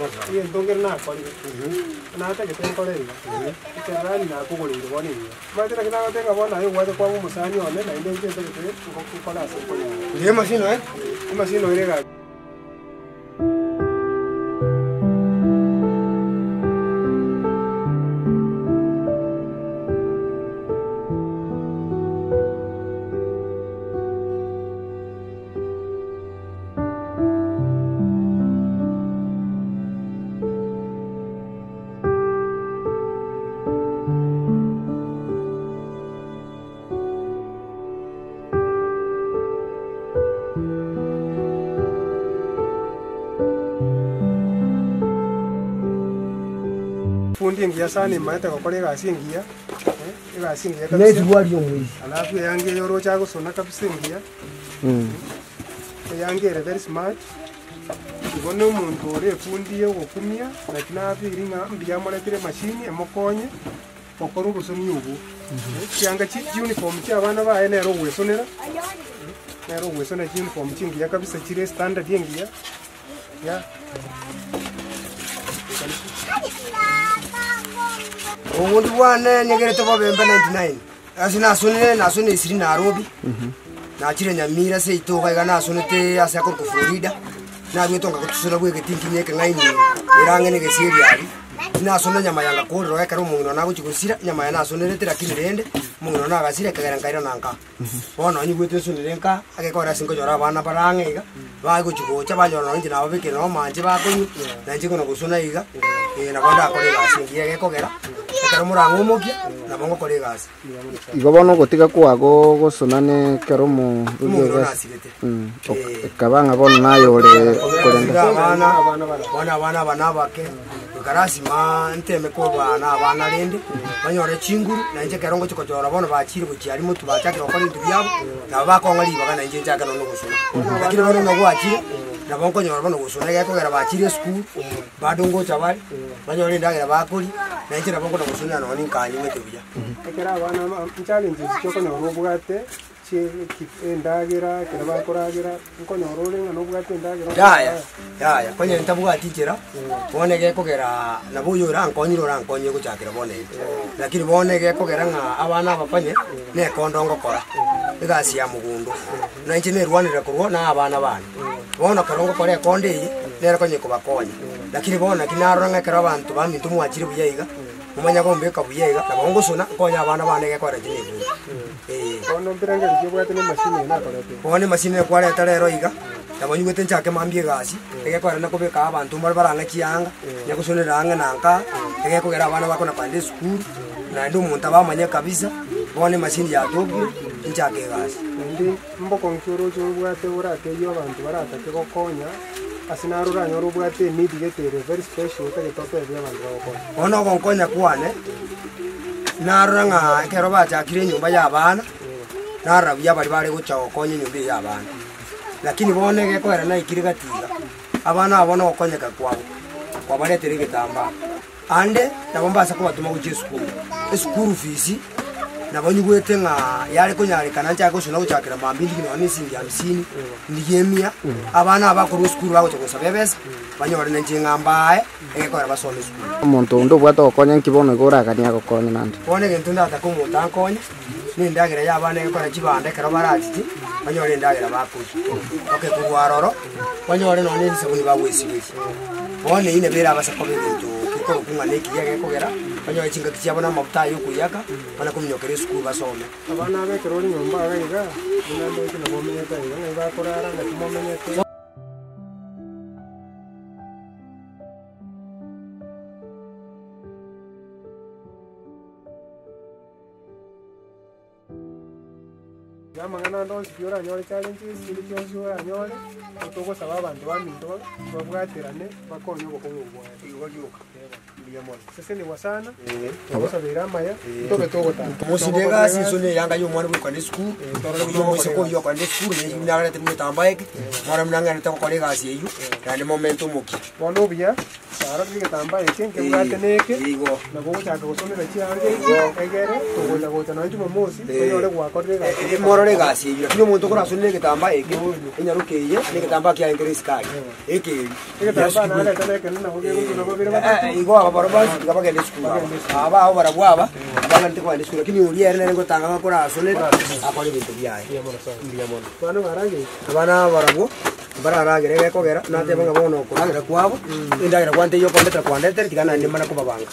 Egento nkere nakorire, natagete nkore iga, ekerani nakogoreire bono enyia. Omanyete naki nagoteba ng'a bono aye ogwacha kwaba omosani one, naende inche ntagete nkore ase nkonyara. Emachine oire egari. Fundi engiya sana emaete gokora egasi engiya, egasi engiya kabisa, alafu eyange eye oroche agosona kabisa engiya. Eyange ere very smart, igo na omonto ore efundi ya ogokumia, naki nafeeli ng'a mbuya amoretire emachine emokonye gokora obosoni obwo. Chianga chi chiuniform chia abana baye nere ogwesonera, nere ogwesonera chiuniform chingiya kabisa chire standard engiya, yeah. Obondi bwane nyegerete bobembe 99. Ase nasonire, nasonire Isiri Nairobi, nachire Nyamira seito iga iga nasonete ase akorokwa Florida, naruete nkagotusura bwa egetinti ekeng'aini ere ang'e na egesieri aria, tinasona enyama ya ngakorera ekero omong'ina one agochia gosira, enyama yaye nasonerete lakini rende, omong'ina one agasira ekagera nkairana nka. Bono nyigwete nsonere nka, egekogera ase nkonyora abana bare ang'e iga, bagochia gocha banyora nonye inche nababekire nabo amache bakonywa, na inche nkona gosona iga, nabo ndakore egasi engiya egekogera, ekero morang'omokia, nabo ngokora egasi. Igo bono ogotiga kwago gosona ne ekero omo Omong'ina one asirete. Ekaba ng'a bono naye ore korenda. Abana, bono abana aba nabake, goika lasima nteme kobaa na abana rende, banyore chinguru, na inche ekero ngochia kochora bono bachire gochia aria motwe bachakire gokora ebinto biabo, nabo bakong'a ribaga na inche nchake nonya ogosona. Lakini bono buna gwachire, nabo nkonyora bono gosona egekogera bachire esukuru, bado ngocha bare, banyore endagera bakoria, na inche nabo nkona gosonera nonya ninkanyigwete buya. Ekero abana ba challenges chiokonyora obwate endagera ekero bakoragera, nkonyora ore ng'a nobwate endagera Yaya, yaya, konya ntabwati nchera, bono egekogera nabo oyo orankonyire orankonyire gochakera bono iga. Lakini bono egekogera ng'a abana aba konye, na ekondo ngokora, egasi ya mogondo, na inche nerwanera korwa na abana bane. Bono ekero ngokora ekondo eye, nere konye kobakonya. Lakini bono naki narora ng'a ekero abanto baminto mwachire buya iga, Momanye gombeka buya iga, nabo ngosona, nkonye abana bane egekora inche nebuya. Ee. Bono mbirengererio obwate nemashini eye nakoretire. Bono emashini eye kwareta rero iga, nabo nyigwete nchake mambia egasi, egekora nakobeka abanto mbare barang'e chianga, nyagosonera ang'e na nka, egekogera abana bakona kogenda esukuru, naende omonto abamanye kabisa, bono emashini yatokire, nchake egasi. Naende mbokong'u ki oroche obwate oratebie abanto baratake gokonya. Ase naro oranyore obwate eneed gete ere very special otagete otebie abanto bagokonye. Bono ogonkonya kwane, narora ng'a ekero bachakire enyomba y'abana, narora buya baria bare gocha gokonya enyomba eye y'abana. Lakini bono egekoera naikire gati iga, abana aba bono ogokonyeka kwabo, kwabaretera egetambaa. Ande nabo mbase kobatoma gochia esukuru, esukuru fees nabo nyigwete ng'a yare konyarekana nchake gosona gochakera mambia ndigie nonya na esiringi hamsini, ndigie emia, abana aba bakorwa esukuru bagocha gosaba ebesa, banyore na inche ng'a mbae, egekogera basome esukuru. Omonto onde obwate ogokonya nki bono igo oraganie agokonye naende? Bono egento ndatake omonto ankonye, na endagera ya abana egekora chibanda ekero barachiche, banyore endagera bakoria. Okay, korwa aroro, banyore nonya na erisabuni bagwesiberia. Bono eyio nabo erabase koba egento gekorokwa ng'a nekiya gekogera, banyore chingaki chiabo na amafuta aya okoiyaka, bana kominyokera esukuru basome. Abana aba ekero ore nyomba iga iga, buna ndoche nabo omenyete aiga, ng'ai bakorara, ng'aki momenyete. Amang'ana ande onsi pi oranyore challenges, chinde chionsi oranyore, togosaba abanto baminto babwaterane bakonye obokong'u obwo bwaye. Igo rioka. Mbuya mono. Sesenigwa sana, togosabeire amaya, ntobe togotara. Mosinde egasi ensoni eyanga ya omwana bwekogenda esukuru, oyo omoiseke oyio okogenda esukuru na eyio narete buna etambaa eke, bono buna ng'endete gokora egasi eyio, naende momente omokia. Bono obuya. Narorire egetambaa eke nkebwate neke, Igo. nabo ogochaka gosonera chianga echi, egere togocha gocha nonya Jumamosi, onyore gwakorire egasi. Moro Barore egasi eywo, lakini omonto okorasonera egetambaa eke, enyaroka eye, na egetambaa kiaye nkere esukari, ekeeri. Egetambaa nareta na ekenene nabo kegosona babere batato. Eh, igo aba barabwo bonsi tiga bagende esukuru aba. Aba abo barabwo aba, mbagende kogenda esukuru, lakini oria ere nere ngotanga ng'a korasonere, akore ebinto biaye. Mbuya mono sana. Mbuya mono. Abana barageire? Abana aba barabwo, mbararagere egekogera, nateba ng'a bono okoragera kwabo, endagera gwanteyia okondetera kwandetere, tiga naende mane kobabanga.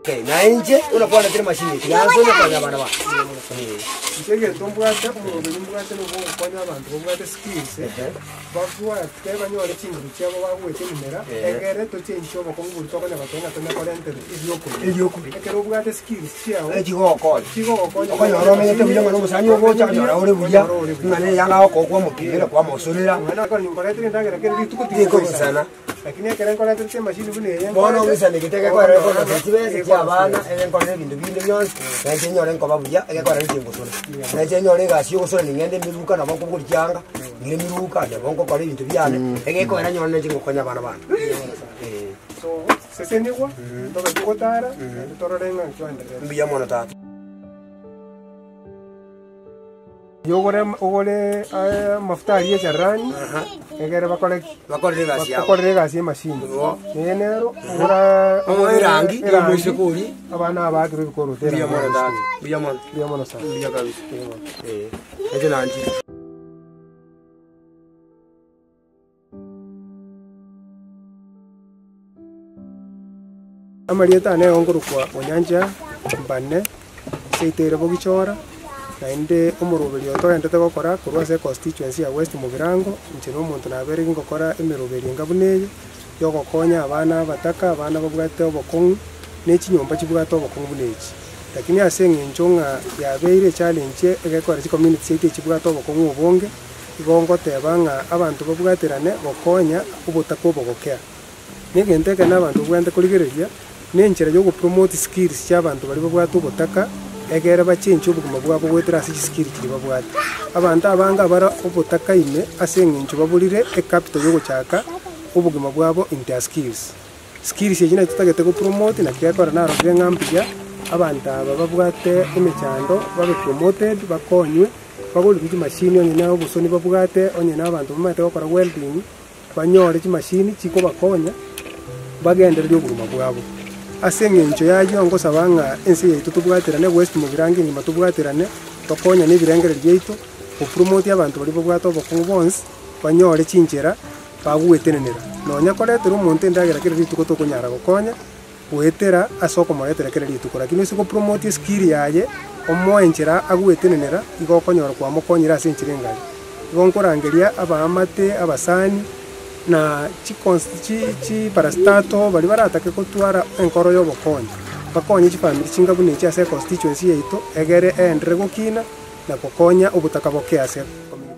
Okay, na inche buna kwandetere machine eye, tiga nsome konya abana bane. Inche egento mbwate, omoroberi mbwate nigo ogokonya abanto babwate skills, babwate banyore chinguru chiabo bagoeta ememera, egere tochenchie obokong'u boria tokonya goteba ng'a tonya korenterwa ebiokoria. Ebiokoria. Ekero obwate skills chiao, Echigogokonya. chigogokonya Okonyora omenyete buya ng'a na omosani ogocha okonyora ore buya, ng'a neye yanga agokoa kwamopimera kwamosonera. Ng'a nakore ninkoretera endagera kera rituko Tikobisana. Lakini ekero nkoretera chiemashini buna eye Bono nkorete, oisanegete egekora ekorosia chibesa chia abana, egenkora ebinto binde bionsi, na inche nyore nkoba buya, egekora inche ngosona. Na inche nyore egasi ya ogosona ning'ende emiruka nabo nkobogori chianga, ng'ire emiruka, nabo ngokora ebinto biane, egekora nyore ninche ngokonya abana bane. Eh. So, sesenigwa, tobe togotara, naende torore ng'a ntwaendererete. Mbuya mono tata. Ogore ogore amafuta aria echarani, egere bakore ki? Bakorere egasi yabo. Bakorere egasi y'emashini. Igo. Eye nero, ogora Omoe erangi, ya omoiseke oria. Abana aba baakirwe ebikoroto Mbuya erangi mono ya tata, esukuru. mbuya mono. Mbuya mono sana. Mbuya kabisa. Mbuya mono. Eh, inche nanchire. Amarieta ane nigo nkorokwa Onyancha Mbane, seito ere Bogichora, naende omoroberi oyo togenderete gokora korwa ase econstituency ya West Mugirango, inche na omonto nabeire ngokora emeroberi enga buna eye, ya ogokonya abana abataka, abana babwate obokong'u, na echinyomba chibwate obokong'u buna echi. Lakini ase eng'encho ng'a yabeire echallenge egekora chicommunity chiaito echibwate obokong'u obonge, Igo ngoteba ng'a abanto babwaterane gokonya obotaka obogokea. Negento ekene abanto babwenerete korigereria, nenchera yogopromote skills chiabanto baria babwate obotaka, egere bachenche obogima bwabo goetera ase chiskill chiria babwate. Abanto abange abare obotaka ime ase eng'encho baborire ecapital yogochaka obogima bwabo in their skills. Skills echi nachi totagete gopromote naki gekogera narorire ng'a mbuya abanto aba babwate emechando babe promoted bakonywe. Bagorirwe chimashini onye na obosoni babwate, onye na abanto bamaete gokora welding, banyore chimashini chikobakonya bagendererie obogima bwabo. Ase eng'encho y'ayio ngosaba ng'a ense yaito tobwaterane, West Mugirango engima tobwaterane, tokonyane ebirengererio biaito, gopromote abanto baria babwate obokong'u bonsi, banyore chinchera bagwetenenera. Nonya koretera omonto endagera kera rituko tokonyara gokonya. goetera ase okomoretera kera rituko, lakini ase gopromote eskill yaye, omoe enchera agwetenenera, igo okonyora kwamokonyire ase enchera engare. Igo nkorangeria abaamate, abasani, na chicons chi chiparastato baria baratake gotwara enkoro ya obokonyi, bakonye chifamiri chinga buna echi ase econstituency yaito, egere eenderere gokina na gokonya obotaka boke ase community.